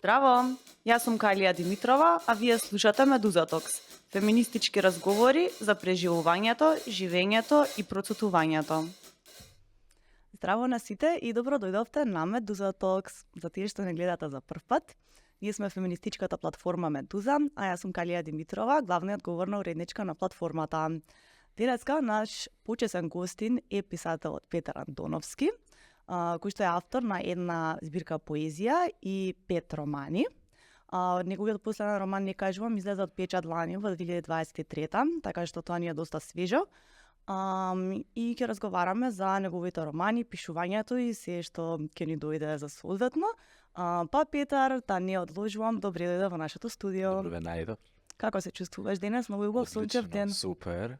Здраво! Јас сум Калија Димитрова, а вие слушате Медуза Токс. Феминистички разговори за преживувањето, живењето и процутувањето. Здраво на сите и добро дојдовте на Медуза Токс. За тие што не гледате за прв пат, ние сме феминистичката платформа Медуза, а јас сум Калија Димитрова, главниот говорна уредничка на платформата. Денеска наш почесен гостин е писателот Петар Антоновски, кој што е автор на една збирка поезија и 5 романи. Неговиот последен роман "Не кажувам" излезе од печат лани во 2023, така што тоа ни е доста свежо. И ќе разговараме за неговите романи, пишувањето и се што ќе ни дојде за соодветно. Па Петар, та не одложувам, добре дојде во нашето студио. Добро ве најдов. Како се чувствуваш денес? Многу убав сончев ден. Супер.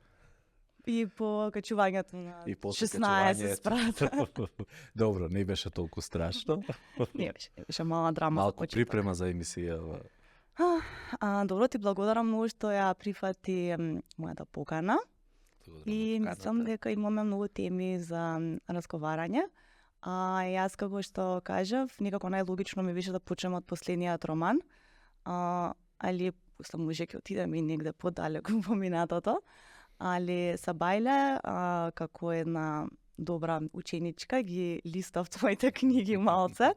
И по качувањето на И после 16 спрата. Добро, не беше толку страшно. Не беше мала драма. Малку припрема за емисија. Добро, ти благодарам многу што ја прифати мојата покана. И мислам дека имаме многу теми за разговарање. Јас како што кажав, некако најлогично ми беше да почнем од последниот роман. Али после може ќе отидеме и негде подалеку во минатото. Али Сабајле, како една добра ученичка, ги листав твоите книги малце.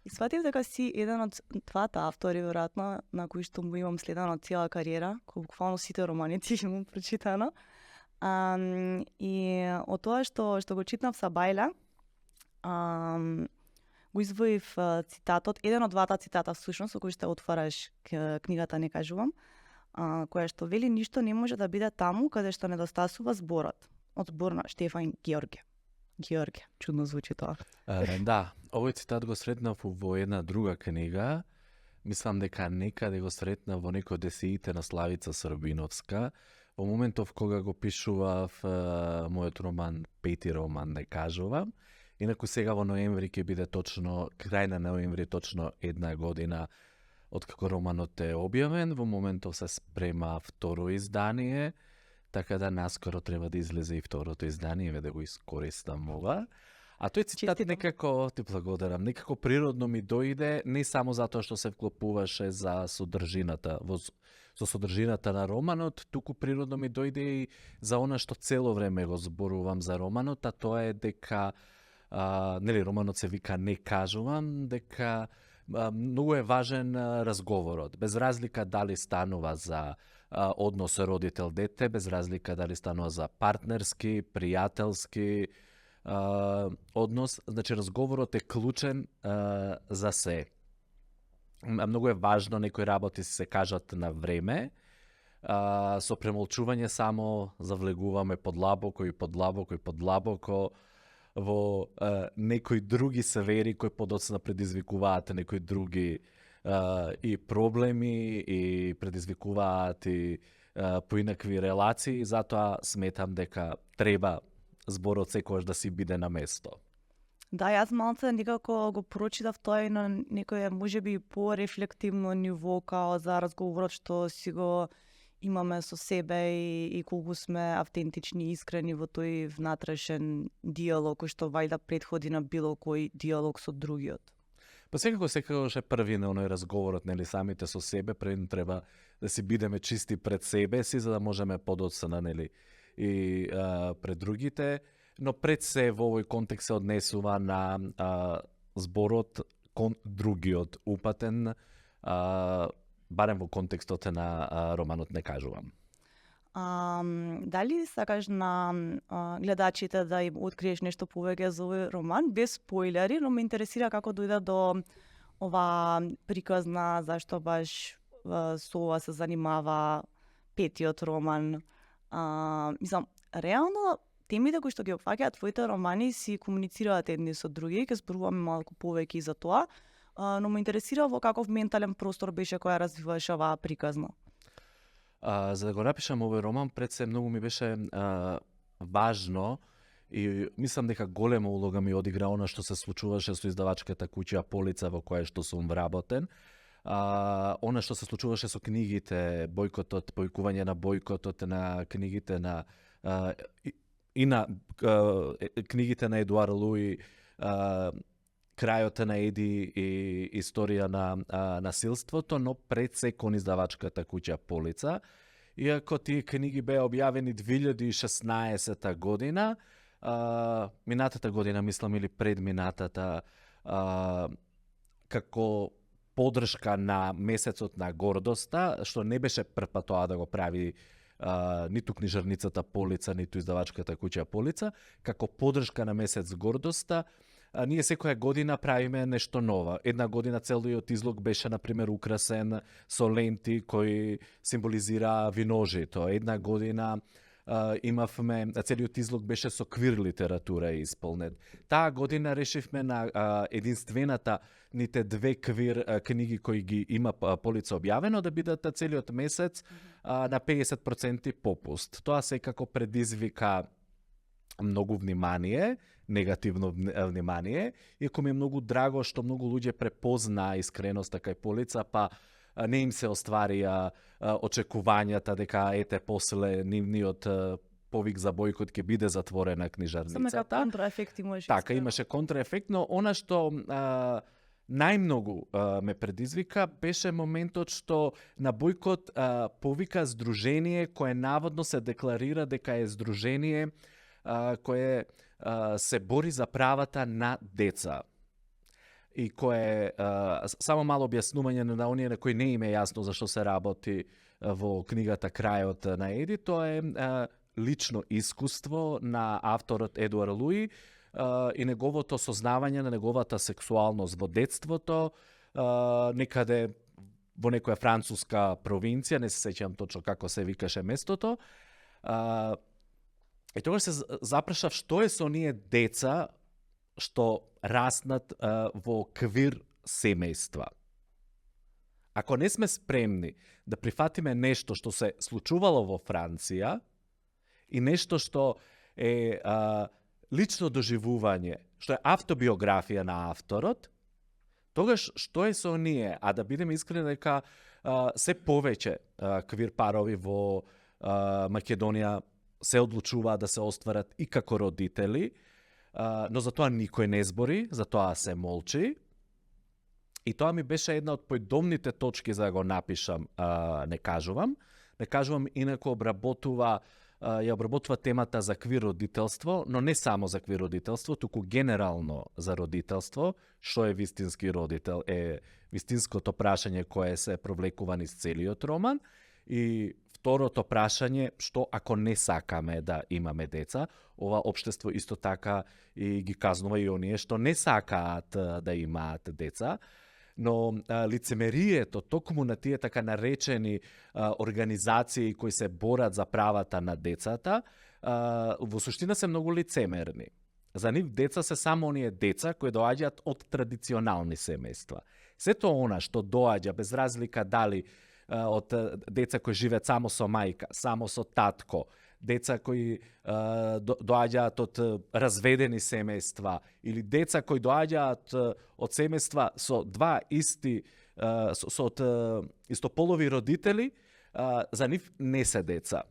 И сватив дека си еден од двата автори, веројатно, на кои што му имам следено цела кариера, кој буквално сите романици ги имам прочитано. И од тоа што го читнав Сабајле, го извоив цитатот, еден од двата цитата всушност, со кој што отвараш книгата "Не кажувам", која што вели: "Ништо не може да биде таму каде што недостасува зборот." Од збор на Штефан Георге. Чудно звучи тоа. Да, овој цитат го сретнав во една друга книга. Мислам дека некаде го сретнав во некој од есеите на Славица Србиновска. Во моментов кога го пишував мојот роман, 5 роман "Не кажувам". Инаку сега во ноември ќе биде точно, крај на ноември, точно една година откако романот е објавен. Во моментов се спрема второ издание, така да наскоро треба да излезе и второто издание, да го искористам ова. А тој цитат некако, ти благодарам, некако природно ми дојде, не само затоа што се вклопуваше за содржината, со содржината на романот, туку природно ми дојде и за она што цело време го зборувам за романот, а тоа е дека, романот се вика "Не кажувам", дека многу е важен разговорот, без разлика дали станува за однос родител-дете, без разлика дали станува за партнерски, пријателски однос, значи разговорот е клучен за се. Многу е важно некои работи се кажат на време, со премолчување само завлегуваме подлабоко во некои други сфери кои подоцна предизвикуваат некои други и проблеми и предизвикуваат и поинакви релации, затоа сметам дека треба зборот секогаш да си биде на место. Да, јас малце некако го прочитав тоа и на некој можеби порефлективно ниво, као за разговорот што си го имаме со себе и колку сме автентични и искрени во тој внатрешен диалог кој што вајда претходи на било кој диалог со другиот. Па секако е први на оној разговорот, нели, самите со себе, пред треба да си бидеме чисти пред себе си, за да можеме подоцна, нели, и пред другите, но пред се во овој контекст се однесува на зборот кон другиот упатен, барем во контекстот на романот "Не кажувам". Дали сакаш на гледачите да им откриеш нешто повеќе за овој роман, без спойлери, но ме интересира како дојде до ова приказна, зашто баш со ова се занимава 5-тиот роман. Мислам, реално темите кои што ги опфаќаат твоите романи си комуницираат едни со други, ќе зборуваме малку повеќе и за тоа, но ме интересира во каков ментален простор беше која развиваше оваа приказна. За да го напишам овој роман, пред се многу ми беше важно и мислам дека голема улога ми одигра она што се случуваше со издавачката куќа Полица во која што сум вработен. Она што се случуваше со книгите, бојкотот, појкување на бојкотот на книгите на и на книгите на Едуар Луи, крајот на Еди и историја на насилството, но пред се кон издавачката куќа Полица. Иако тие книги беа објавени 2016 година, минатата година, мислам, или предминатата, како подршка на месецот на гордоста, што не беше прв тоа да го прави ниту книжарницата Полица, ниту издавачката куќа Полица, како подршка на месец гордоста, ние секоја година правиме нешто ново. Една година целиот излог беше, например, украсен со ленти кои символизира виножито. Една година имавме, целиот излог беше со квир литература исполнет. Таа година решивме на единствената ните две квир книги кои ги има Полица објавено да бидат целиот месец на 50% попуст. Тоа секако предизвика многу внимание, негативно внимание, иако ми е многу драго што многу луѓе препозна искреноста кај Полица, па не им се остварија очекувањата дека ете после нивниот повик за бойкот ќе биде затворена книжарницата. Само како контраефект имаше. Така, имаше контраефект, но она што најмногу ме предизвика беше моментот што на бојкот повика здружение кое наводно се декларира дека е здружение кое се бори за правата на деца. И кое, само мало објаснување на оние на кои не им е јасно зашто се работи во книгата Крајот на Еди, тоа е лично искуство на авторот Едуард Луи и неговото сознавање на неговата сексуалност во детството, некаде во некоја француска провинција, не се сеќавам точно како се викаше местото. И тогаш се запрашав што е со оние деца што раснат во квир семејства. Ако не сме спремни да прифатиме нешто што се случувало во Франција и нешто што е лично доживување, што е автобиографија на авторот, тогаш што е со оние? А да бидеме искрени дека се повеќе квир парови во Македонија се одлучуваат да се остварат и како родители, но за тоа никој не збори, за тоа се молчи. И тоа ми беше една од појдомните точки за да го напишам, не кажувам. Не кажувам, инако ја обработува темата за квир родителство, но не само за квир родителство, туку генерално за родителство, што е вистински родител, е вистинското прашање кое се провлекува низ целиот роман. И второто прашање, што ако не сакаме да имаме деца, ова општество исто така и ги казнува и оние што не сакаат да имаат деца, но лицемерието токму на тие така наречени организации кои се борат за правата на децата, во суштина се многу лицемерни. За нив деца се само оние деца кои доаѓаат од традиционални семејства. Сето она што доаѓа без разлика дали од деца кои живеат само со мајка, само со татко, деца кои доаѓаат од разведени семејства или деца кои доаѓаат од семејства со два со истополови родители, за нив не се деца.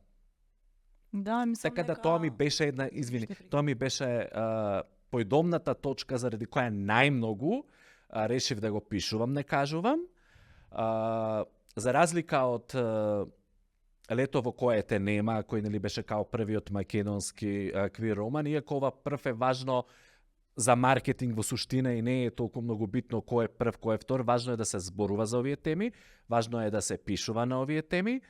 Да, мислам така да тоа ми беше една, тоа ми беше појдомната точка заради која најмногу решив да го пишувам, не кажувам. За разлика од Лето во кое те нема, кој нели беше као првиот македонски квир роман, иако ова прв е важно за маркетинг во суштина и не е толку многу битно кој е прв, кој е втор, важно е да се зборува за овие теми, важно е да се пишува на овие теми.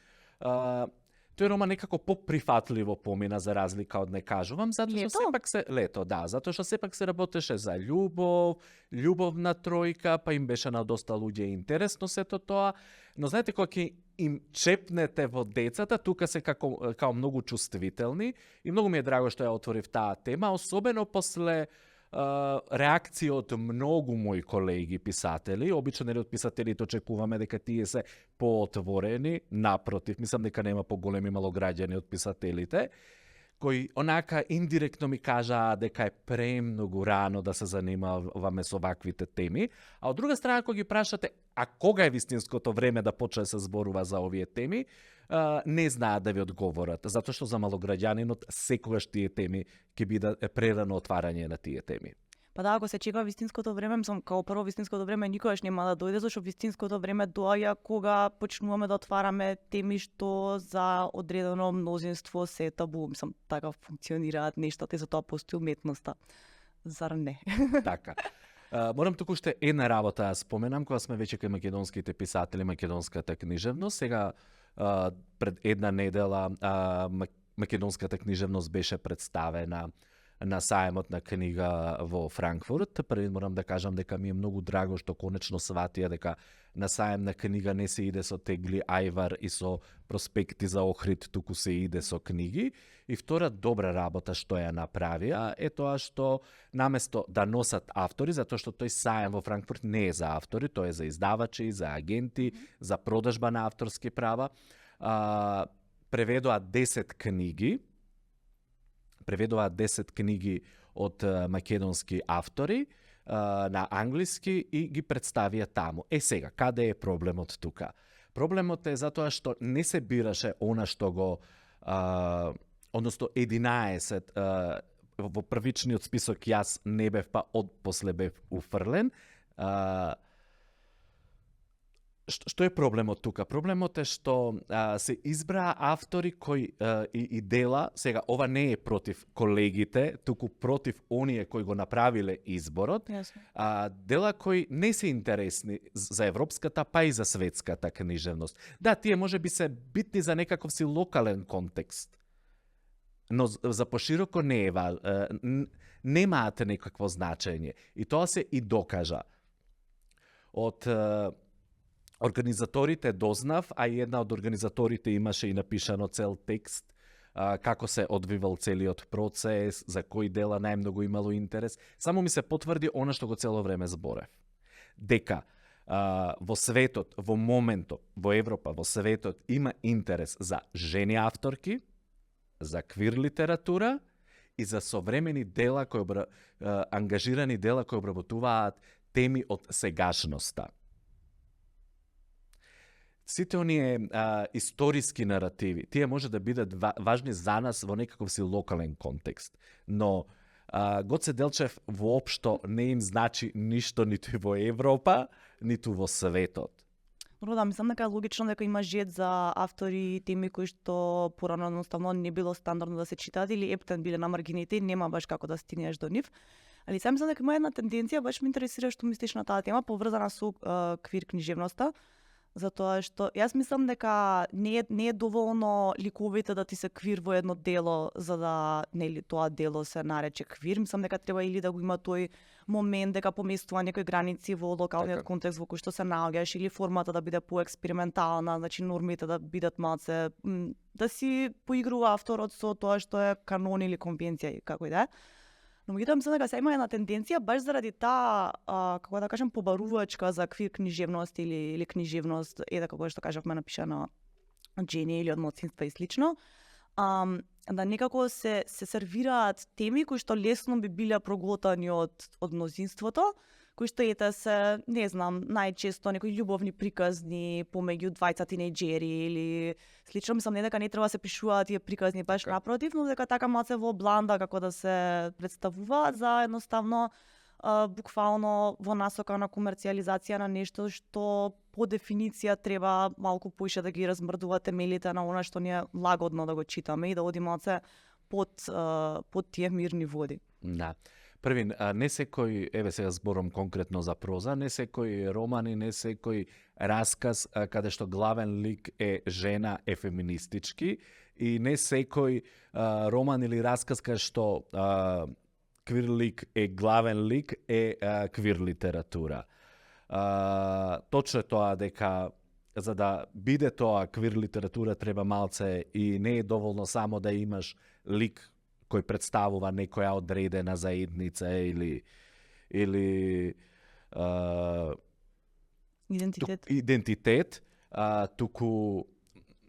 Тој роман некако поприфатливо помина за разлика од не кажувам, затоа што сепак се Лето, да, затоа што сепак се работеше за љубов, љубовна тројка, па им беше на доста луѓе интересно сето тоа, но знаете кога ќе им чепнете во децата, тука се као многу чувствителни и многу ми е драго што ја отворив таа тема, особено после реакција од многу мои колеги писатели. Обично нели од писателите очекуваме дека тие се поотворени, напротив, мислам дека нема поголеми малограѓани од писателите, кои онака индиректно ми кажаа дека е премногу рано да се занимаваме со ваквите теми, а од друга страна кога ги прашате а кога е вистинското време да почне да се зборува за овие теми, не знаат да ви одговорат, затоа што за малограѓанинот секогаш тие теми ќе бидат прерано отварање на тие теми. Па да, ако се чека вистинското време, мислам, као прво вистинското време никогаш нема да дојде, зашто вистинското време доаѓа кога почнуваме да отвараме теми што за одредено мнозинство се табу. Мислам, така функционираат нештата и затоа постои уметноста. Зар не? Така. Морам туку уште една работа да споменам, кога сме веќе кај македонските писатели, македонската книжевност. Сега, пред една недела, македонската книжевност беше представена на сајмот на книга во Франкфурт. Први морам да кажам дека ми е многу драго што конечно сватија дека на сајм на книга не се иде со тегли ајвар и со проспекти за Охрид, туку се иде со книги. И втора добра работа што ја направија е тоа што наместо да носат автори, затоа што тој сајм во Франкфурт не е за автори, тој е за издавачи, за агенти, за продажба на авторски права, преведоа 10 книги од македонски автори на англиски и ги представија таму. Сега, каде е проблемот тука? Проблемот е затоа што не се бираше она што го, односно 11, во првичниот список јас не бев, па после бев уфрлен. Што е проблемот тука? Проблемот е што се избраа автори кои и дела, сега ова не е против колегите, туку против оние кои го направиле изборот, дела кои не се интересни за европската, па и за светската книжевност. Да, тие може би се битни за некаков си локален контекст, но за пошироко не е, немаат некакво значење. И тоа се и докажа. Од организаторите дознав, а и една од организаторите имаше и напишано цел текст како се одвивал целиот процес, за кои дела најмногу имало интерес. Само ми се потврди она што го цело време зборев. Дека во светот, во моментот, во Европа, во светот има интерес за жени авторки, за квир литература и за современи дела ангажирани дела кои обработуваат теми од сегашноста. Сите оние историски наративи, тие може да бидат важни за нас во некаков си локален контекст, но Гоце Делчев воопшто не им значи ништо ниту во Европа, ниту во светот. Но да, мислам дека е логично дека има жет за автори и теми кои што порано едноставно не било стандардно да се читаат или ептен биле на маргините и нема баш како да стигнеш до нив. Али сам мислам дека има една тенденција, баш ме интересира што мислиш на таа тема, поврзана со квир книжевноста. Затоа што јас мислам дека не е доволно ликовите да ти се квир во едно дело за да нели тоа дело се нарече квир. Мислам дека треба или да го има тој момент дека поместува некои граници во локалниот контекст во кој што се наоѓаш или формата да биде поекспериментална, значи нормите да бидат малце да си поигрува авторот со тоа што е канон или конвенција како и да е. Но меѓутоа мислам дека се има една тенденција баш заради таа, како да кажем, побарувачка за квир книжевност или книжевност, како што кажавме напишано од жени или од моцинства и слично, да некако се сервираат теми кои што лесно би биле проглотани од мнозинството, кои што се, не знам, најчесто некои љубовни приказни помеѓу двајца тинејџери или слично. Мислам не дека не треба да се пишуваат тие приказни баш напротив, но дека така малце во бланда како да се представуваат за едноставно буквално во насока на комерцијализација на нешто што по дефиниција треба малку поише да ги размрдува темелите на она што ни е лагодно да го читаме и да оди малце под тие мирни води. Да. Први, не секој, еве сега зборам конкретно за проза, не секој роман и не секој расказ каде што главен лик е жена е феминистички и не секој роман или расказ каде што квир лик е главен лик е квир литература. Точно тоа дека за да биде тоа квир литература треба малце и не е доволно само да имаш лик кој представува некоја одредена заедница или идентитет, туку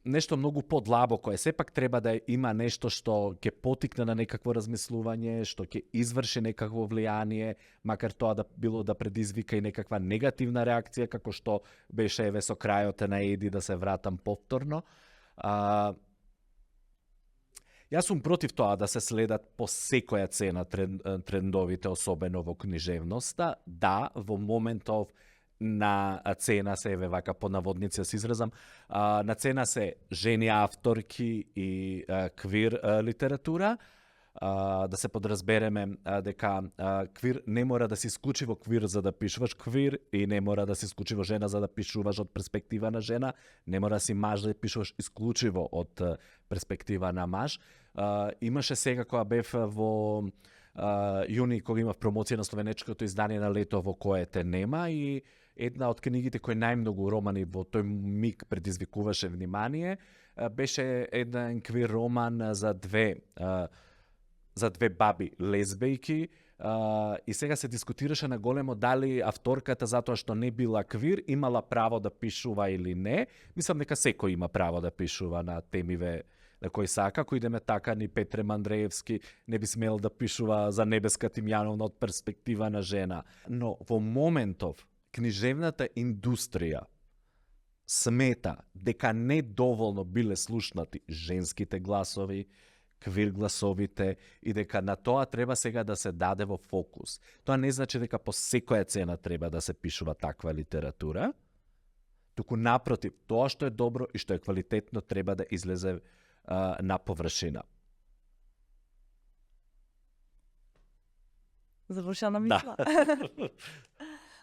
нешто многу подлабоко е. Сепак треба да има нешто што ќе потикне на некакво размислување, што ќе изврши некакво влијание, макар тоа да било да предизвика и некаква негативна реакција, како што беше еве со крајот на Еди, да се вратам повторно. Јас сум против тоа да се следат по секоја цена трендовите, особено во книжевноста. Да, во моментов на цена се, еве вака по наводници се изразам, на цена се жени авторки и квир литература, да се подразбереме дека квир не мора да си исклучиво квир за да пишуваш квир и не мора да си исклучиво жена за да пишуваш од перспектива на жена, не мора да си маж да пишуваш исклучиво од перспектива на маж. Имаше сега кога бев во јуни, кога имав промоција на словенечкото издание на Лето во кое те нема, и една од книгите кои најмногу романи во тој миг предизвикуваше внимание, беше еден квир роман за две баби лесбејки, и сега се дискутираше на големо дали авторката, затоа што не била квир, имала право да пишува или не. Мислам дека секој има право да пишува на темиве на кој сака. Ако идеме така, ни Петре Мандреевски не би смел да пишува за Небеска Тимјановна од перспектива на жена. Но во моментов книжевната индустрија смета дека не доволно биле слушнати женските гласови, квир гласовите, и дека на тоа треба сега да се даде во фокус. Тоа не значи дека по секоја цена треба да се пишува таква литература, туку напротив, тоа што е добро и што е квалитетно треба да излезе на површина. Завршена мисла.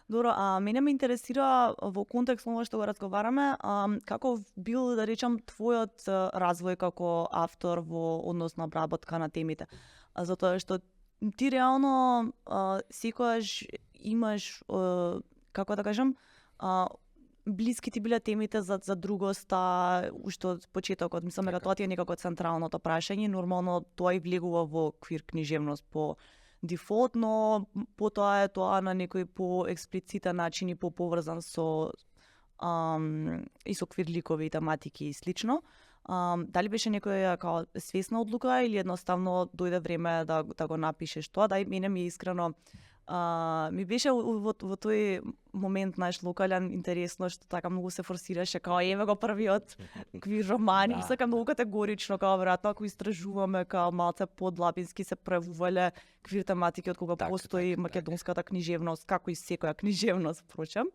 Добро, мене ме интересира во контекст на ова што го разговараме, како бил, да речам, твојот развој како автор во однос на обработка на темите. Затоа што ти реално секогаш имаш, како да кажам, блиски ти биле темите за другоста, уште од почетокот. Мислам дека тоа ти е некако централното прашање. Нормално тоа и влегува во квир книжевност по дефолт, но потоа е тоа на некој по-експлицитен начин и поврзан со и со квир ликови, тематики и слично. Дали беше некоја као свесна одлука или едноставно дојде време да го напишеш тоа? Дај, мене ми искрено ми беше во тој момент наш локален интересно што така многу се форсираше као еве го првиот квир роман, и сакам многу категорично као веројатно ако истражуваме као малце подлабински се превувале квир тематики од кога постои македонската книжевност, како и секоја книжевност впрочем.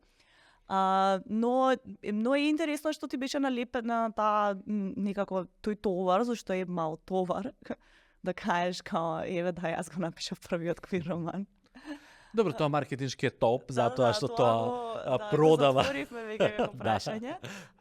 Но е интересно што ти беше налепена таа некако тој товар, зашто е мал товар да кажеш као еве да јас го напишав првиот квир роман. Добро, тоа маркетиншки е топ, затоа што тоа продава. Да, затворивме веќе како прашање.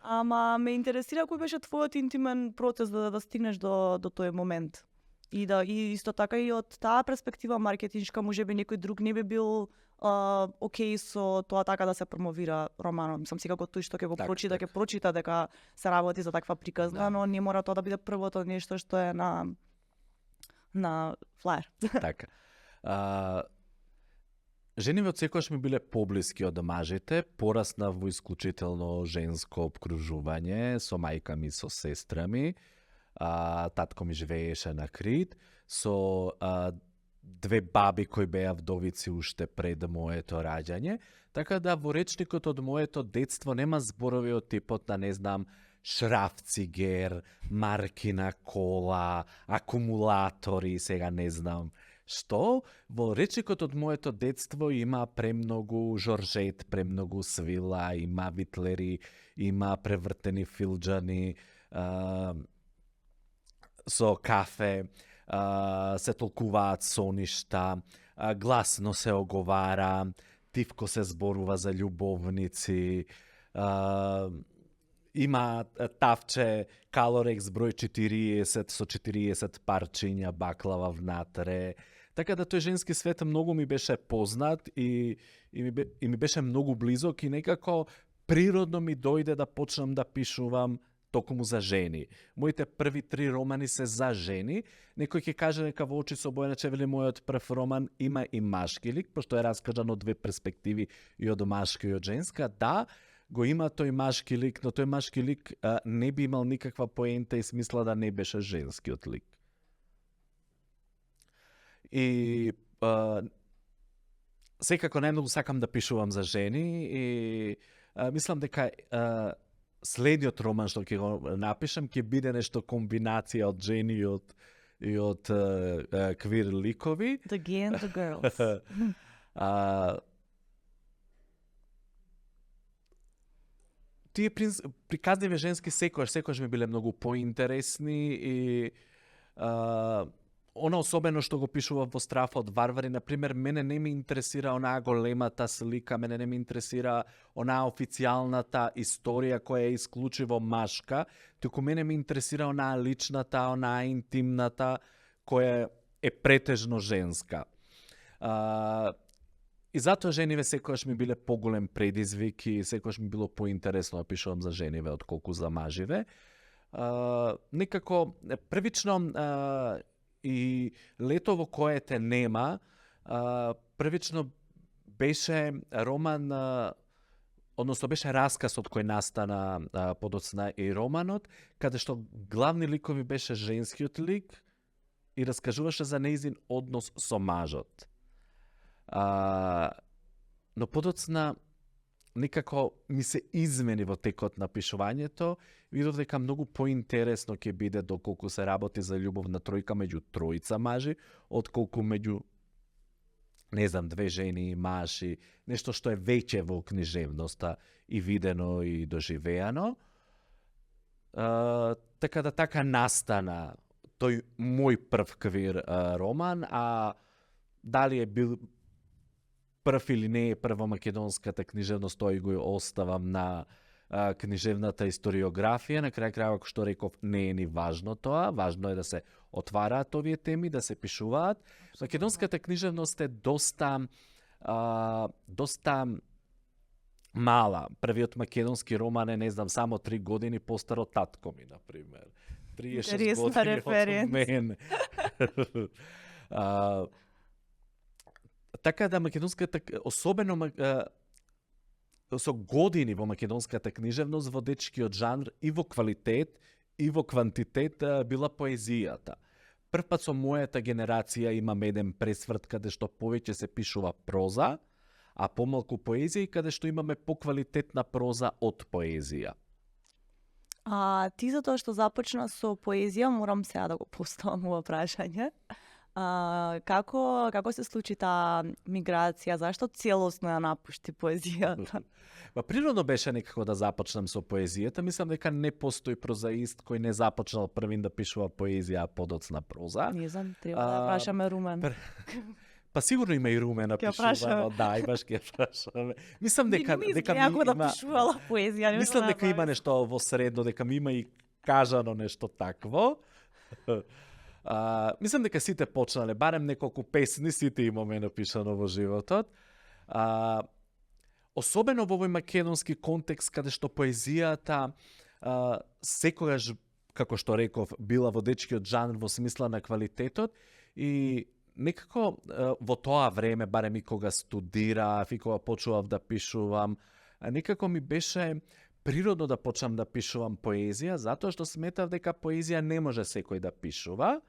Ама ме интересира кој беше твојот интимен процес да стигнеш до тој момент. И исто така и од таа перспектива маркетиншка, можеби некој друг не би бил окей со тоа така да се промовира романот. Мислам секако тој што ќе го прочита, ќе прочита дека се работи за таква приказна, но не мора тоа да биде првото нешто што е на флаер. Така. Жениве од секојаш ми биле поблиски од мажите, пораснав во исклучително женско обкружување, со мајка ми, со сестра ми, татко ми живееше на Крит, со две баби кои беа вдовици уште пред моето раѓање, така да во речникот од моето детство нема зборови од типот на, не знам, шрафцигер, марки на кола, акумулатори, сега не знам што. Во речникот од моето детство има премногу Жоржет, премногу свила, има витлери, има превртени филџани со кафе, се толкуваат соништа, гласно се оговара, тивко се зборува за љубовници, има тавче Калорекс број 40 со 40 парчиња баклава внатре. Така да тој женски свет многу ми беше познат и ми беше многу близок, и некако природно ми дојде да почнам да пишувам токму за жени. Моите први 3 романи се за жени. Некој ќе каже дека во очи со боја на чевели мојот прв роман има и машки лик, пошто е раскажан од две перспективи, и од машка и од женска. Да, го има тој машки лик, но тој машки лик не би имал никаква поента и смисла да не беше женскиот лик. И секако најмногу сакам да пишувам за жени и мислам дека следниот роман што ќе го напишам ќе биде нешто комбинација од жени и од и од квир ликови. The gay and the girls. А, тие приказливи женски секојаш ми биле многу поинтересни и она особено што го пишува во Страф од варвари, например, мене не ми интересира онаа големата слика, мене не ми интересира онаа официјалната историја која е исклучиво машка, туку мене ми интересира онаа личната, онаа интимната која е претежно женска. И затоа жениве секојаш ми биле поголем предизвик и секојаш ми било поинтересно да пишувам за жениве отколку за маживе. Некако првично и Лето во кое те нема, првично беше роман, односно беше расказ од кој настана подоцна и романот, каде што главни ликови беше женскиот лик и раскажуваше за нејзин однос со мажот. Но подоцна некако ми се измени во текот на пишувањето, видов дека многу поинтересно ќе биде доколку се работи за љубовна тројка меѓу тројца мажи, отколку меѓу, не знам, две жени и маж и нешто што е веќе во книжевноста и видено и доживеано. Така да така настана тој мој прв квир роман, а дали е бил прв или не е прва македонската книжевност, тој го оставам на книжевната историографија. На крај крајава, како што реков, не е ни важно тоа. Важно е да се отвараат овие теми, да се пишуваат. Македонската книжевност е доста мала. Првиот македонски роман е, не знам, само 3 години постар од татко ми, например. 36 години од мен. Така да македонската, особено со години во македонската книжевност, во дечкиот жанр и во квалитет и во квантитет била поезијата. Прв пат со мојата генерација имам еден пресврт каде што повеќе се пишува проза, а помалку поезија и каде што имаме поквалитетна проза од поезија. Ти затоа што започна со поезија, морам сега да го поставам ова прашање. Како се случи таа миграција? Зашто целосно ја напушти поезијата? Природно беше некако да започнам со поезијата. Мислам дека не постои прозаист кој не започнал првин да пишува поезија, а подоцна проза. Не знам, треба да прашаме Румен. Па сигурно има и Румен напишувано. Да, и баш ќе прашаме. Мислам дека ми има да пишувала поезија. Мислам дека има нешто во средно, дека ми има и кажано нешто такво. Мислам дека сите почнале, барем неколку песни сите имаме напишано во животот. Особено во овој македонски контекст, каде што поезијата секогаш, како што реков, била во дечкиот жанр во смисла на квалитетот и некако во тоа време, барем и кога студирав и кога почував да пишувам, некако ми беше природно да почнам да пишувам поезија, затоа што сметав дека поезија не може секој да пишува,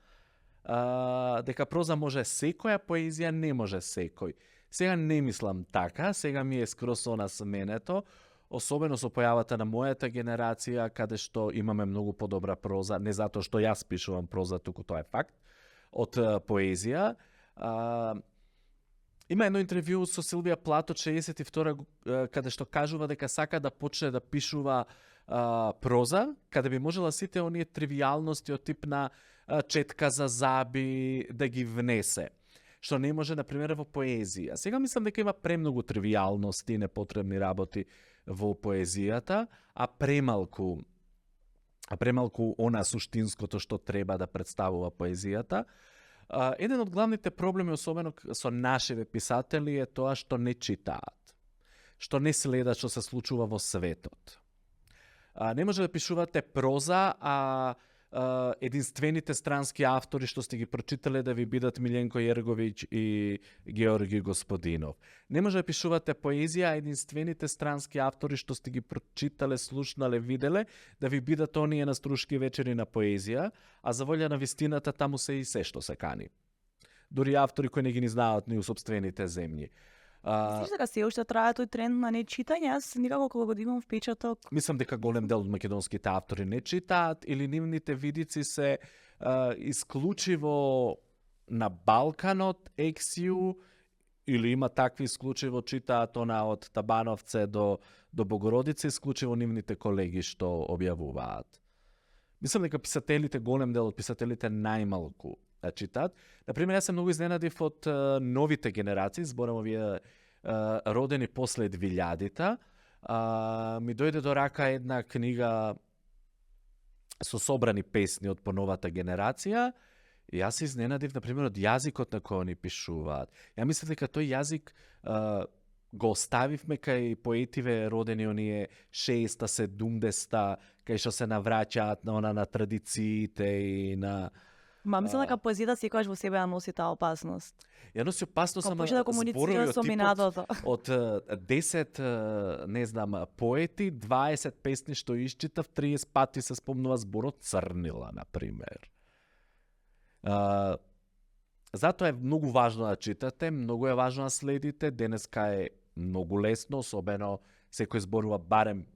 дека проза може секоја, поезија не може секој. Сега не мислам така, сега ми е скрос она сменето, особено со појавата на мојата генерација, каде што имаме многу подобра проза, не затоа што јас пишувам проза, туку тоа е факт, од поезија. Има едно интервју со Силвија Плато 62, каде што кажува дека сака да почне да пишува проза, каде би можела сите оние тривијалности од тип на четка за заби да ги внесе, што не може, например, во поезија. Сега мислам дека има премногу тривијалности и непотребни работи во поезијата, а премалку она суштинското што треба да представува поезијата. Еден од главните проблеми, особено со нашиве писатели, е тоа што не читаат, што не следат што се случува во светот. Не може да пишувате проза, а единствените странски автори што сте ги прочитале да ви бидат Миленко Јерговиќ и Георги Господинов. Не може да пишувате поезија, а единствените странски автори што сте ги прочитале, слушнале, виделе да ви бидат оние на Струшки вечери на поезија, а за волја на вистината таму се и се што се кани. Дури автори кои не ги ни знаат ни у собствените земји. Мислиш дека се уште трае тој тренд на нечитање? Јас никако кога го имам впечаток. Мислам дека голем дел од македонските автори не читаат или нивните видици се исклучиво на Балканот, ексиу, или има такви исклучиво читаат она од Табановце до Богородица, исклучиво нивните колеги што објавуваат. Мислам дека писателите, голем дел од писателите најмалку читаат. Например, јас се многу изненадив од новите генерации, зборам овие родени после 2000-та. Ми дојде до рака една книга со собрани песни од поновата генерација. И јас се изненадив, например, од јазикот на кој они пишуваат. Ја мислам дека тој јазик го оставивме кај поетиве родени оние 6-та, 70-та, кај што се навраќаат на традициите и на... Мислам дека поезијата секогаш во себе ја носи таа опасност. Ја носи опасност, Кога ама почне да комуницира со минатото. Од 10, не знам, поети, 20 песни што исчитав, 30 пати се спомнува зборот црнила, например. Затоа е многу важно да читате, многу е важно да следите. Денеска е многу лесно, особено секој зборува барем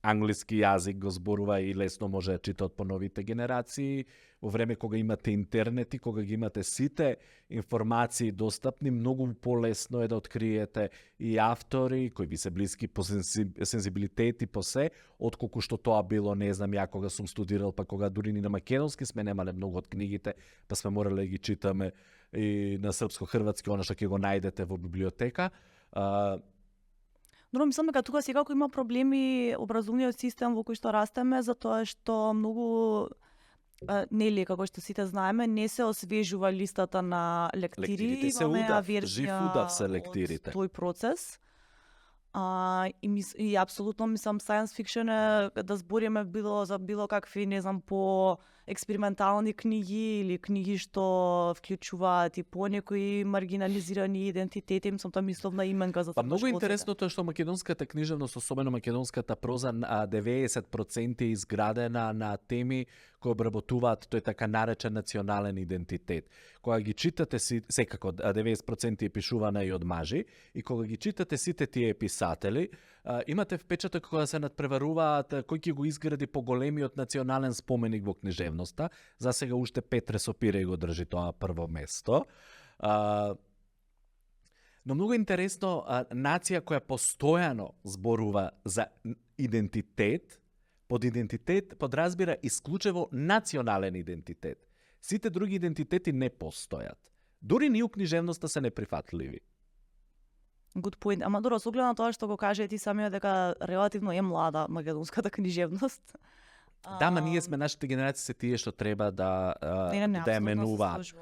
англиски јазик, го зборува и лесно може да чита од поновите генерации. Во време кога имате интернет и кога ги имате сите информации достапни, многу полесно е да откриете и автори кои ви се блиски по сензибилитет и по се, отколку што тоа било, не знам, ја кога сум студирал, па кога дури ни на македонски сме немале многу од книгите, па сме морале да ги читаме и на српско-хрватски, она што ќе го најдете во библиотека. Но мислам дека тука секако има проблеми образовниот систем во кој што растеме, затоа што многу нели, како што сите знаеме, не се освежува листата на лектири. Лектирите се Имаме удав, верзија жив удав се лектирите. од тој процес. И апсолутно мислам science fiction е да збориме било за било какви, не знам, по експериментални книги или книги што вклучуваат и по некои маргинализирани идентитети, мислам тоа мисловна именка за Па многу интересното е што македонската книжевност, особено македонската проза, 90% е изградена на теми кои обработуваат тој така наречен национален идентитет. Кога ги читате секако 90% е пишувана и од мажи, и кога ги читате сите тие писатели, имате впечаток кога се надпреваруваат кој ќе го изгради поголемиот национален споменик во книжевноста. За сега уште Петре Сопиреј го држи тоа прво место. Но многу интересно, нација која постојано зборува за идентитет, под идентитет подразбира исклучево национален идентитет. Сите други идентитети не постојат. Дури ни у книжевноста се неприфатливи. Good point. Ама добро, со оглед на тоа што го каже ти самиот дека релативно е млада македонската книжевност. Да, ма ние сме, нашите генерации се тие што треба да ја менуваат.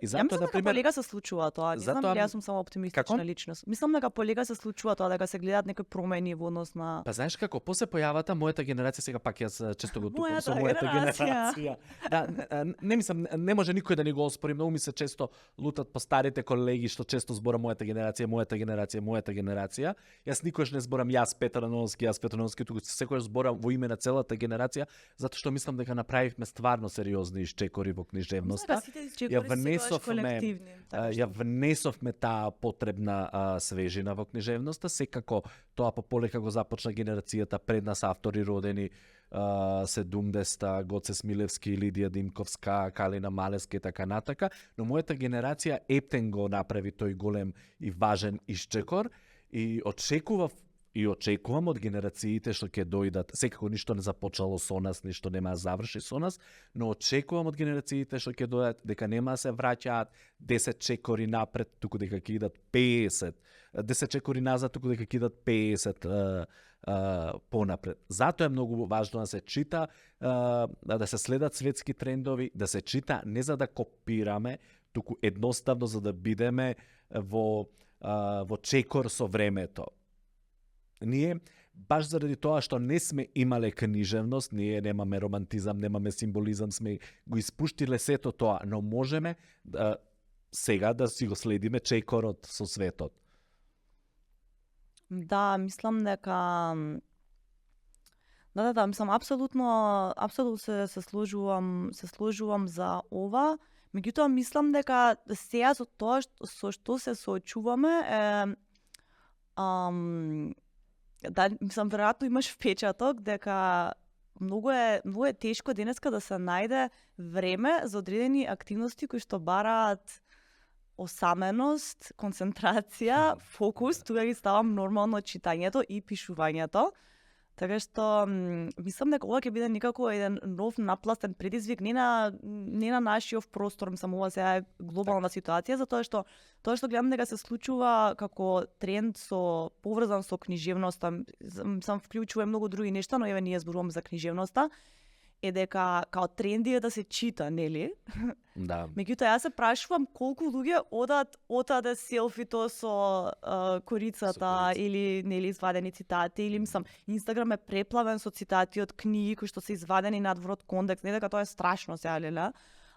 И затоа, дека полега се случува тоа. Не знам дали јас сум само оптимистична личност. Мислам дека полега се случува тоа, дека се гледаат некои промени во однос на... Па знаеш како, после појавата, мојата генерација, сега пак јас често го тупам со мојата генерација. Да, не мислам, не може никој да ни го оспори, многу ми се често лутат по старите колеги што често збора мојата генерација. Јас никош не зборам јас Петар Ановски, туку секојаш зборам во име на целата генерација, затоа што мислам дека направивме стварно сериозни исчекори во книжевноста. Ја внесовме таа потребна свежина во книжевноста, секако тоа полека го започна генерацијата пред нас, автори родени 70-та, Гоце Смилевски, Лидија Димковска, Калина Малеска и така натака, но мојата генерација ептен го направи тој голем и важен исчекор и очекувам од генерациите што ќе дојдат, секако ништо не започнало со нас, ништо нема да заврши со нас, но очекувам од генерациите што ќе дојдат дека нема да се враќаат 10 чекори напред, туку дека ќе идат 50, 10 чекори назад, туку дека ќе идат 50 понапред. Затоа е многу важно да се чита, да се следат светски трендови, да се чита не за да копираме, туку едноставно за да бидеме во чекор со времето. Ние, баш заради тоа што не сме имале книжевност, ние немаме романтизам, немаме символизам, сме го испуштиле сето тоа, но можеме сега да си го следиме чекорот со светот. Да, мислам дека... Да, мислам, апсолутно се сложувам за ова. Меѓутоа, мислам дека сега со тоа со што се соочуваме Да, мислам, веројатно имаш впечаток дека многу е тешко денеска да се најде време за одредени активности кои што бараат осаменост, концентрација, фокус, тука ги ставам нормално читањето и пишувањето. Така што мислам дека ова ќе биде некако еден нов напластен предизвик не на нашиот простор, мислам ова сега е глобална ситуација, затоа што тоа што гледам дека се случува како тренд поврзан со книжевноста, сам вклучува многу други нешта, но еве ние зборувам за книжевноста, е дека као тренди е да се чита, нели? Да. Меѓутоа јас се прашувам колку луѓе отаде селфито со корицата или нели извадени цитати или мислам Инстаграм е преплавен со цитати од книги кои што се извадени надвор од контекст, не дека тоа е страшно сега леле.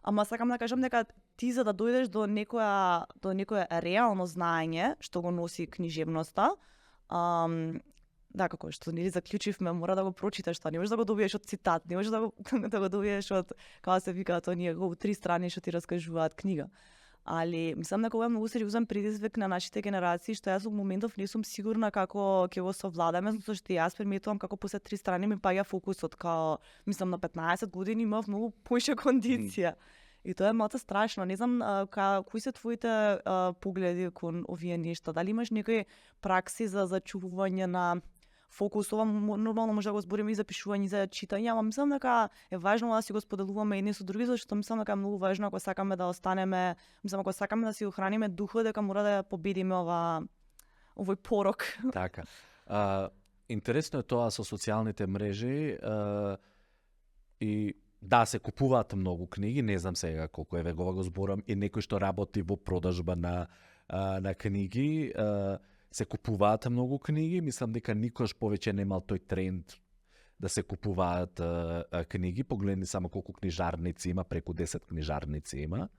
Ама сакам да кажам дека ти за да дојдеш до некое реално знаење што го носи книжевноста, да, како што нели заклучивме, мора да го прочиташ тоа, не можеш да го добиеш од цитат, не можеш да го добиеш од, како се вика, тоа ние го 3 страни што ти раскажуваат книга. Али мислам дека ова е многу сериозен предизвик на нашите генерации, што јас во моментов не сум сигурна како ќе го совладаме, затоа што јас приметувам како после 3 страни ми паѓа фокусот, као мислам на 15 години имав многу поише кондиција. И тоа е малку страшно. Не знам кои се твоите погледи кон овие нешта. Дали имаш некои пракси за зачувување на фокус? Ова нормално може да го збориме и за пишување и за читање, ама мислам дека е важно да си го споделуваме едни со други, зашто мислам дека е многу важно ако сакаме да останеме, мислам ако сакаме да си охраниме духот, дека мора да победиме овој порок. Така. Интересно е тоа со социјалните мрежи и да, се купуваат многу книги, не знам сега колку еве го зборам, и некој што работи во продажба на книги, се купуваат многу книги, мислам дека никош повеќе немал тој тренд да се купуваат книги, погледни само колку книжарници има, преку 10 книжарници има.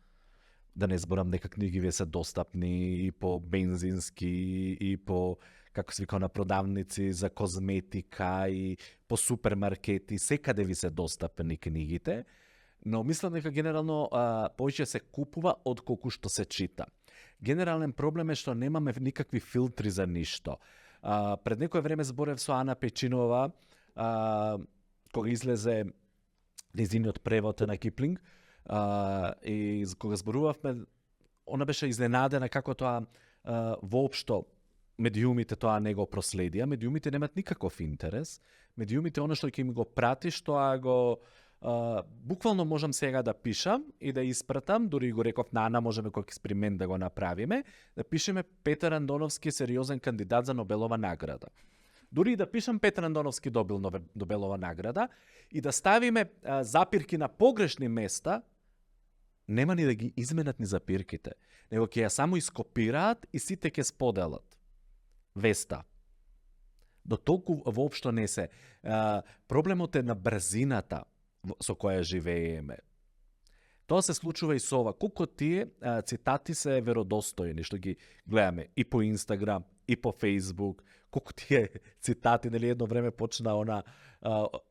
Да не зборам дека книги се достапни и по бензински, и по како се вика на продавници за козметика и по супермаркети, секаде ви се достапни книгите, но мислам дека генерално повеќе се купува од колку што се чита. Генерален проблем е што немаме никакви филтри за ништо. Пред некое време зборев со Ана Печинова, кога излезе незиниот превод на Киплинг, и кога зборувавме, она беше изненадена како тоа воопшто медиумите тоа не го проследија. Медиумите немат никаков интерес. Медиумите оно што ќе ми го пратиш, тоа го буквално можам сега да пишам и да испратам, дури го реков на Ана, можеме кој експеримент да го направиме, да пишеме Петар Андоновски сериозен кандидат за Нобелова награда. Дури и да пишам Петар Андоновски добил Нобелова награда и да ставиме запирки на погрешни места, нема ни да ги изменат ни запирките, него ќе ја само ископираат и сите ќе споделат веста. До толку воопшто не се. Проблемот е на брзината со која живееме. Тоа се случува и со ова. Колку тие цитати се веродостојни, што ги гледаме и по Инстаграм, и по Фейсбук, колку тие цитати, нели едно време почна она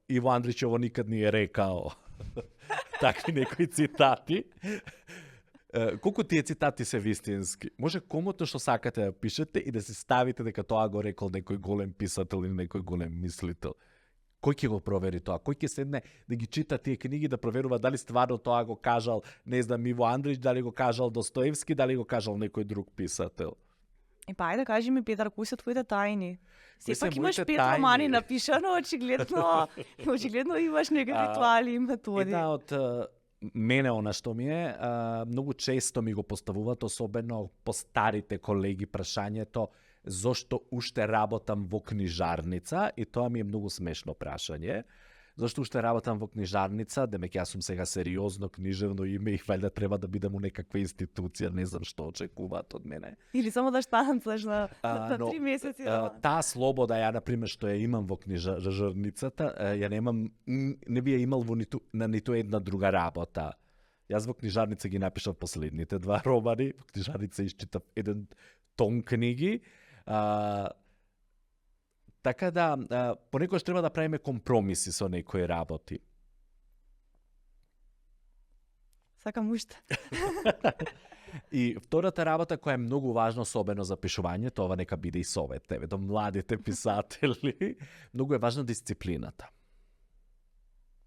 Иво Андрич ово никад не е рекао. Такви некои цитати. Колку тие цитати се вистински? Може комуто што сакате да пишете и да се ставите дека тоа го рекол некој голем писател или некој голем мислител. Кој ќе го провери тоа? Кој ќе седне да ги чита тие книги, да проверува дали стварно тоа го кажал, не знам, Иво Андрич, дали го кажал Достоевски, дали го кажал некој друг писател? И па ајде кажи ми, Петар, кои се твоите тајни? Сепак имаш моите 5 тајни? романи напишано, очигледно имаш некои ритуали и методи. Една од мене она што ми е, многу често ми го поставуваат, особено по старите колеги, прашањето зошто уште работам во книжарница, и тоа ми е многу смешно прашање. Зашто уште работам во книжарница, демек јас сум сега сериозно книжевно име и вајда треба да бидам у некаква институција, не знам што очекуваат од мене. Или само да штанцаш на 3 месеци. Таа слобода ја, например, што ја имам во книжарницата, ја немам, не би ја имал на ниту една друга работа. Јас во книжарница ги напишав последните 2 романи, во книжарница исчитав 1 тон книги, така да, понекогаш треба да правиме компромиси со некои работи. Сакам уште. И втората работа која е многу важна, особено за пишувањето, ова нека биде и совет тебе, до младите писатели, многу е важна дисциплината.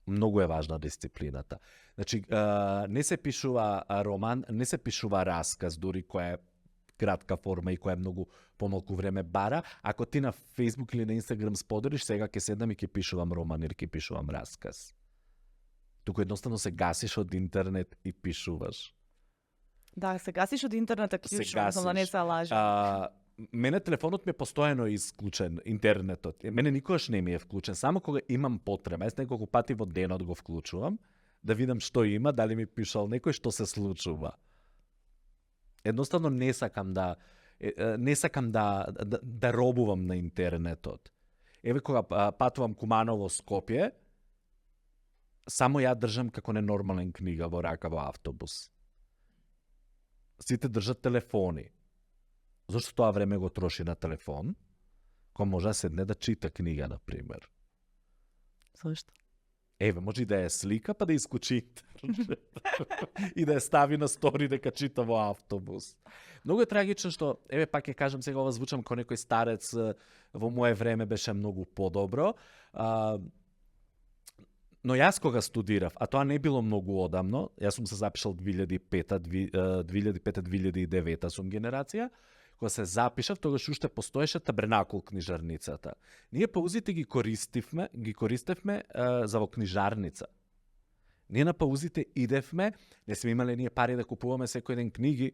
Многу е важна дисциплината. Значи, не се пишува роман, не се пишува расказ, дури која е кратка форма и која е многу помалку време бара. Ако ти на Facebook или на Instagram споделиш, сега ќе седам и ќе пишувам роман или ќе пишувам расказ. Туку едноставно се гасиш од интернет и пишуваш. Да, се гасиш од интернет, клучно, гасиш. да не се лажи. Мене телефонот ми е постојано исклучен, интернетот. Мене никогаш не ми е вклучен, само кога имам потреба. Јас неколку пати во денот го вклучувам, да видам што има, дали ми пишал некој, што се случува. Едноставно не сакам да робувам на интернетот. Еве кога патувам Куманово Скопје, само ја држам како ненормален книга во рака во автобус. Сите држат телефони. Зошто тоа време го троши на телефон, кој може да седне да чита книга, например? Зошто? Еве, може и да е слика, па да искучи интернет. И да ја стави на стори дека чита во автобус. Многу е трагично што, еве пак ќе кажам, сега ова звучам како некој старец, во мое време беше многу подобро. Но јас кога студирав, а тоа не било многу одамно, јас сум се запишал 2005-2009 сум генерација, кога се запишав, тогаш уште постоеше Табернакул книжарницата. Ние паузите ги користевме за во книжарница. Ние на паузите идевме, не сме имале ние пари да купуваме секој ден книги,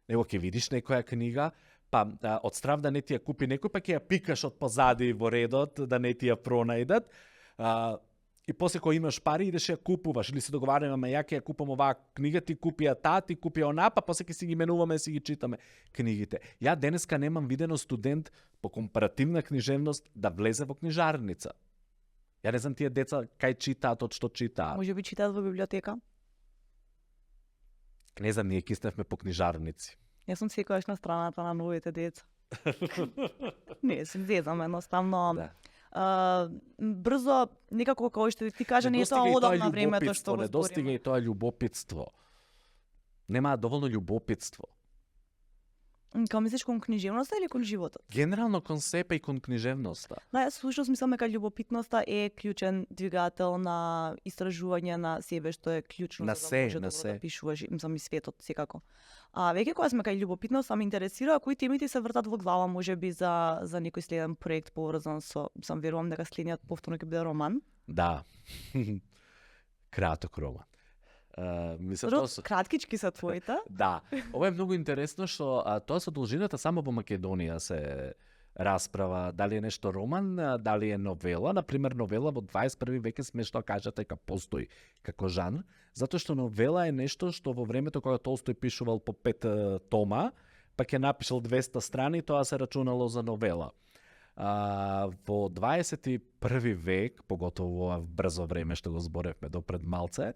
него ќе видиш некоја книга, па од страв да не ти ја купи некој, па ќе ја пикаш од позади во редот, да не ти ја пронајдат. И после кога имаш пари, идеш ја купуваш, или се договараме, ја ќе ја купам оваа книга, ти купи ја таа, ти купи ја онаа, па после ќе си ги менуваме, си ги читаме книгите. Ја денеска немам видено студент по компаративна книжевност да влезе во книжарница. Ја не знам тие деца кај читаат, од што читаат. Може би читаат во библиотека? Не знам, ние кисневме по книжарници. Јас сум секогаш на страната на новите деца. Не, се зезам едноставно. Да. Брзо, некако кој што ти кажа, не е тоа одамна времето што го не достига збориме. и тоа љубопитство. Немаа доволно љубопитство. Као мислиш кон книжевноста или кон животот? Генерално кон себе и кон книжевноста. Да, јас слушам мислам дека љубопитноста е клучен двигател на истражување на себе, што е клучно На за да се, може на добро се. да пишуваш, мислам и светот секако. А веќе кога сме кај љубопитност, ме интересира кои теми ти се вртат во глава, можеби за некој следен проект поврзан со, сам верувам дека следниот повторно ќе биде роман. Да. Краток роман. Мислам, Добро, тоа со... краткички се твоите. Да. Ова е многу интересно што тоа со должината само во Македонија се расправа дали е нешто роман, дали е новела. Например, новела во 21 век е смешно кажете дека постои како жанр, затоа што новела е нешто што во времето кога Толстој пишувал по 5 тома, па ќе напишал 200 страни, тоа се рачунало за новела. Во 21 век, поготово во брзо време што го зборевме до пред малце,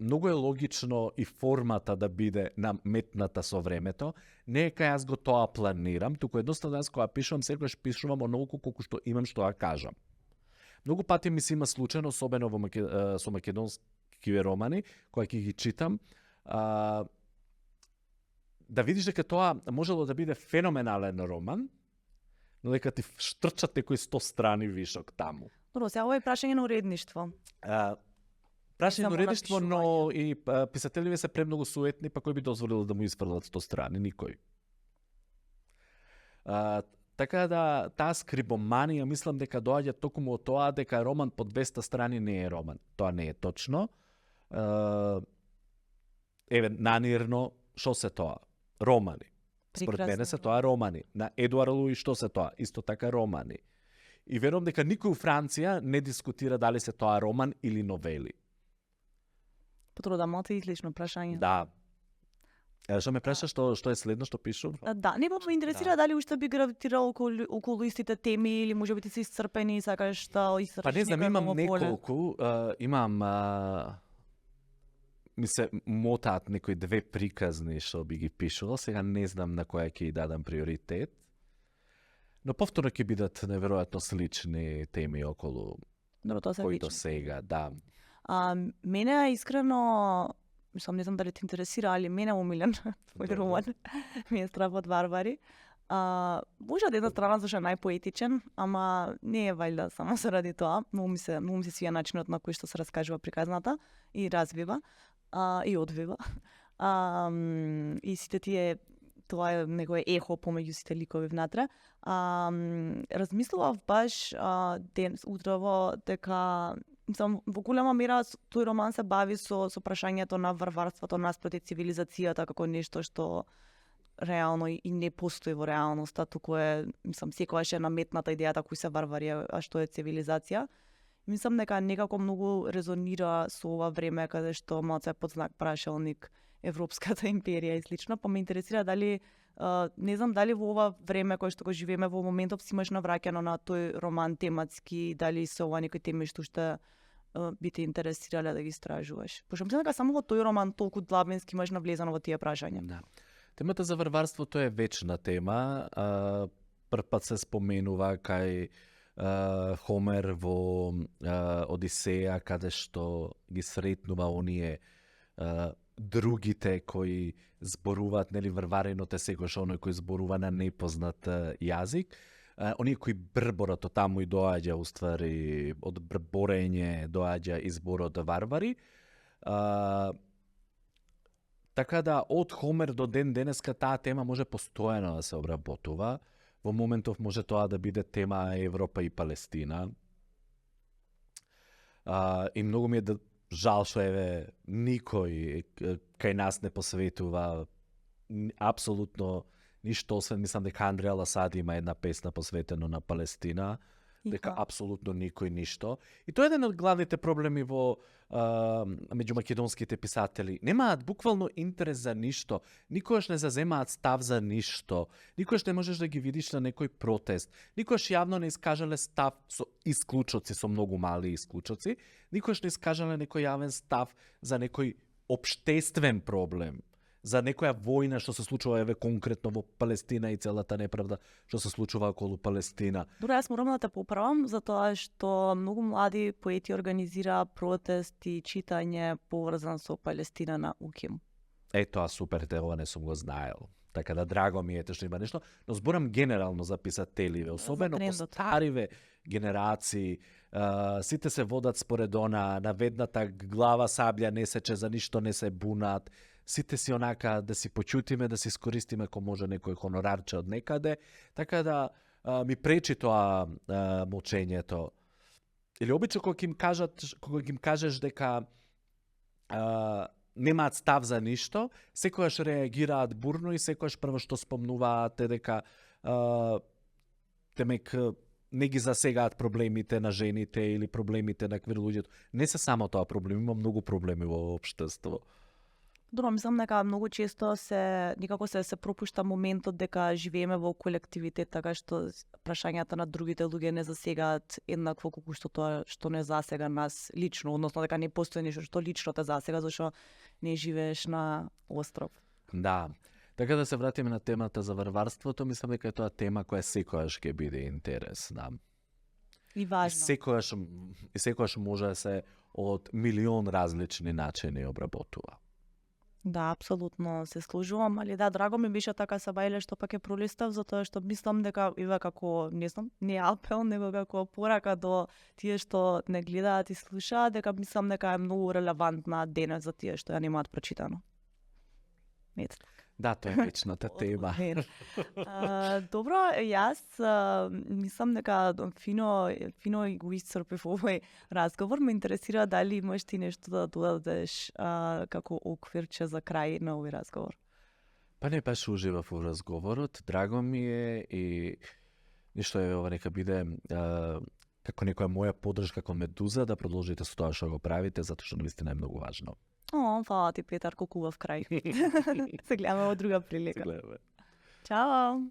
многу е логично и формата да биде наметната со времето. Не е кај јас го тоа планирам, туку едноставно јас кога пишувам, секогаш пишувам онолку колку што имам што да кажам. Многу пати ми се има случајно, особено со македонски романи, кои ќе ги читам, да видиш дека тоа можело да биде феноменален роман, но дека ти штрчат некои 100 страни вишок таму. Добро, сега ова е прашање на уредништво. Прашање Само на уредништво, на но и писателиве се премногу суетни, па кој би дозволил да му изфрлат 100 страни? Никој. Така да, таа скрибоманија, мислам дека доаѓа токму од тоа дека роман по 200 страни не е роман. Тоа не е точно. Еве, нанирно, што се тоа? Романи. Според мене се тоа романи. На Едуард Луи што се тоа? Исто така романи. И верувам дека никој у Франција не дискутира дали се тоа роман или новели. Потруда, малце излишно прашање. Да. Што ме праша што е следно што пишувам? Да, не ме интересира дали уште би гравитирал околу истите теми или можеби ти се исцрпени и сакаш да истражиш. Па не знам, имам неколку, имам ми се мотаат некои 2 приказни што би ги пишувал, сега не знам на која ќе ја дадам приоритет. Но повторно ќе бидат неверојатно слични теми околу Добро, тоа се кои до вечно. сега, да. Мене искрено мислам, не знам дали те интересира, али мене умилен твој роман ми е Страв од варвари. Може од една страна зашто е најпоетичен, ама не е вајда само заради тоа. Многу ми се свија начинот на кој што се раскажува приказната и развива и одвива. И сите тие тоа е негово ехо помеѓу сите ликови внатре. Размислував баш утрово дека во голема мера тој роман се бави со прашањето на варварството наспроти цивилизацијата како нешто што реално и не постои во реалноста, туку е, секогаш е наметната идејата кои се варвари, а што е цивилизација. Мислам дека некако многу резонира со ова време каде што малце под знак прашалник Европската империја и слично, па ме интересира дали не знам дали во ова време кое што го живееме во моментов си имаш навраќано на тој роман тематски, дали се ова некои теми што ще би те интересирале да ги истражуваш. Пошто мислам дека само во тој роман толку длабински имаш навлезано во тие прашања. Да. Темата за варварството е вечна тема. Прв пат се споменува кај Хомер во Одисеја, каде што ги сретнува оние другите кои зборуваат, нели, варвариното е секојаш оној кој зборува на непознат јазик. Оние кои брборат, од таму и доаѓа, уствари, од брборење доаѓа изборот варвари. Така да, од Хомер до ден денеска таа тема може постојано да се обработува. Во моментов може тоа да биде тема Европа и Палестина. И многу ми е жал што никој кај нас не посветува апсолутно ништо, освен мислам дека Андреа Ласади има една песна посветена на Палестина, дека апсолутно никој ништо. И тоа е еден од главните проблеми во меѓу македонските писатели. Немаат буквално интерес за ништо, никогаш не заземаат став за ништо, никогаш не можеш да ги видиш на некој протест, никогаш јавно не искажале став со исклучоци, со многу мали исклучоци, никогаш не искажале некој јавен став за некој општествен проблем, за некоја војна што се случува конкретно во Палестина и целата неправда што се случува околу Палестина. Добро, јас морам да те поправам за тоа што многу млади поети организира протест и читање поврзан со Палестина на УКИМ. Тоа супер, ова не сум го знаел. Така да драго ми е што има нешто, но зборам генерално за писателиве, особено по стариве генерации, сите се водат според она, наведната глава саблја не сече, за ништо не се бунат, сите си онака да си почутиме, да си искористиме ако може некој хонорарче од некаде, така да ми пречи тоа молчењето. Или обично кога им кажеш дека немаат став за ништо, секојаш реагираат бурно и секојаш прво што спомнуваат е дека темек не ги засегаат проблемите на жените или проблемите на квир луѓето. Не се само тоа проблем, има многу проблеми во општество. Добро, мислам дека многу често некако се пропушта моментот дека живееме во колективитет, така што прашањата на другите луѓе не засегаат еднакво колку што тоа што не засега нас лично, односно дека не постои нешто што лично те засега, зашто не живееш на остров. Да. Така да се вратиме на темата за варварството, мислам дека е тоа тема која секојаш ќе биде интересна. И важно. Секојаш може да се од милион различни начини обработува. Да, апсолутно се служувам, али да, драго ми беше така се бајле што пак е пролистав, затоа што мислам дека ива како, не знам, не апел, него како порака до тие што не гледаат и слушаат, дека мислам дека е многу релевантна денес за тие што ја немаат прочитано. Ето. Да, тоа е вечната тема. Добро, јас мислам дека фино го исцрпив овој разговор. Ме интересира дали имаш ти нешто да додадеш како оквирче за крај на овој разговор. Па не, баш уживав во разговорот, драго ми е и ништо е ова нека биде како некоја моја поддршка кон Медуза да продолжите со тоа што го правите, затоа што навистина е многу важно. Фала ти, Петар, колку убав крај. Се гледаме во друга прилика. Се гледаме. Чао!